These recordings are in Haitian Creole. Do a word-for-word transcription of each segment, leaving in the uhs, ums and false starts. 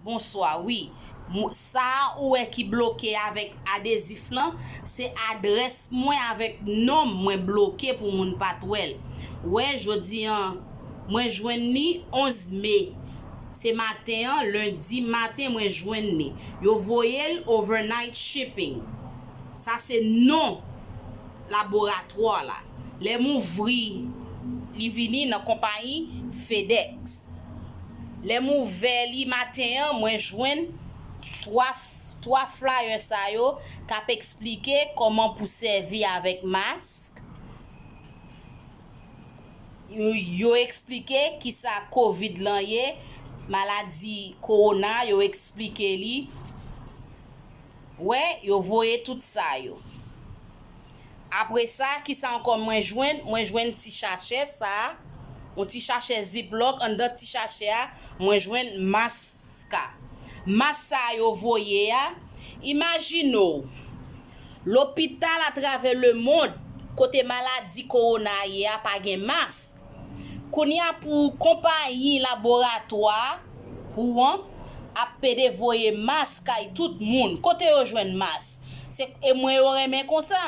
Bonswa, wi. Mou- Sa a ou wè ki bloke avèk adezif lan, se adrès mwen avèk non m mwen bloke pou moun pa t wè l. Wè, jodi an, mwen jwenn li onz me. Se maten an, lendi maten, mwen jwenn li. Yo voye l overnight shipping. Sa se non laboratwa la. Lè m ouvri, li vini nan konpayi FedEx. Lè m ouvè li maten an, mwen jwenn twa, twa flyer sa yo k ap eksplike kòman pou sèvi avèk mask. Yo, yo eksplike kisa kovid lan ye, maladi kowona, yo eksplike li. Wè, yo voye tout sa yo. Apre sa, kisa ankò mwen jwenn? Mwen jwenn ti sachè sa a, yon ti sachè ziplock, anndan ti sachè a, mwen jwenn mask a. Mask sa a yo voye a, imajine w, lopital atravè lemonn, kote maladi kowona ye a, pa gen mask. Kounye a pou konpayi laboratwa ou an ap pede voye mask kay tout moun. Kote yo jwenn mask? Se, e mwen yo renmen konsa.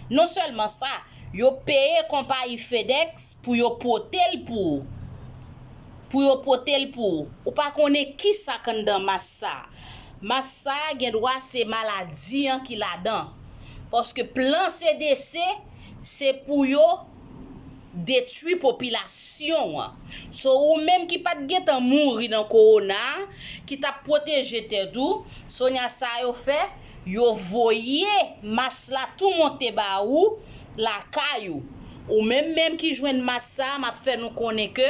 Non sèlman sa, yo peye konpayi FedEx pou yo pote l pou ou. Pou yo pote l pou ou. Ou pa konnen kisa k anndan mask sa a. Mask sa a gen dwa se maladi an ki ladan. Paske plan C D C, se pou yo detwi popilasyon an. So, ou menm ki pa t gentan mouri nan kowona a, ki t ap pwoteje tèt ou, Sonya, sa yo fè, yo voye mas la tou monte ba ou lakay ou. Ou menm menm ki jwenn mas sa, m ap fè nou konnen ke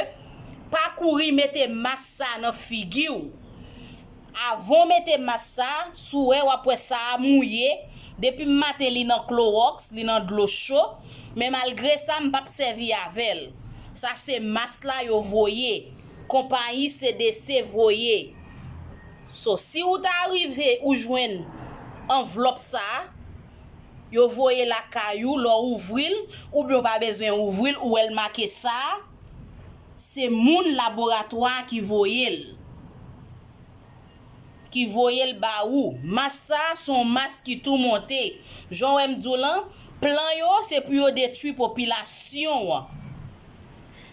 pa kouri mete mas sa nan figi w. Avan w mete mas sa, si w wè, w ap wè sa a mouye. Depi m maten, li nan klowòks, li nan dlo cho. Men malgre sa, m p ap sèvi avè l. Sa se mas la yo voye. Konpayi C D C voye. So, si ou ta rive ou jwenn anvlòp sa a, yo voye lakay ou, lè w ouvri l, oubyen w pa bezwen ouvri l, ou wè l make sa a, se moun laboratwa a ki voye l. Ki voye l ba ou. Mas sa a se yon mas ki tou monte. Jan w wè m di w lan, plan yo se pou yo detwi popilasyon an.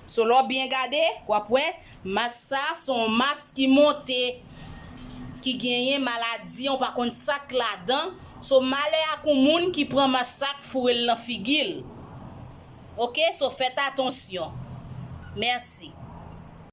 So, lè w byen gade, w ap wè, mas sa a se yon mas ki monte, ki genyen maladi, ou pa konn sa k ladan. So, malè ak yon moun ki pran mas sa k foure l nan figi l. Oke, so fèt atansyon. Mèsi.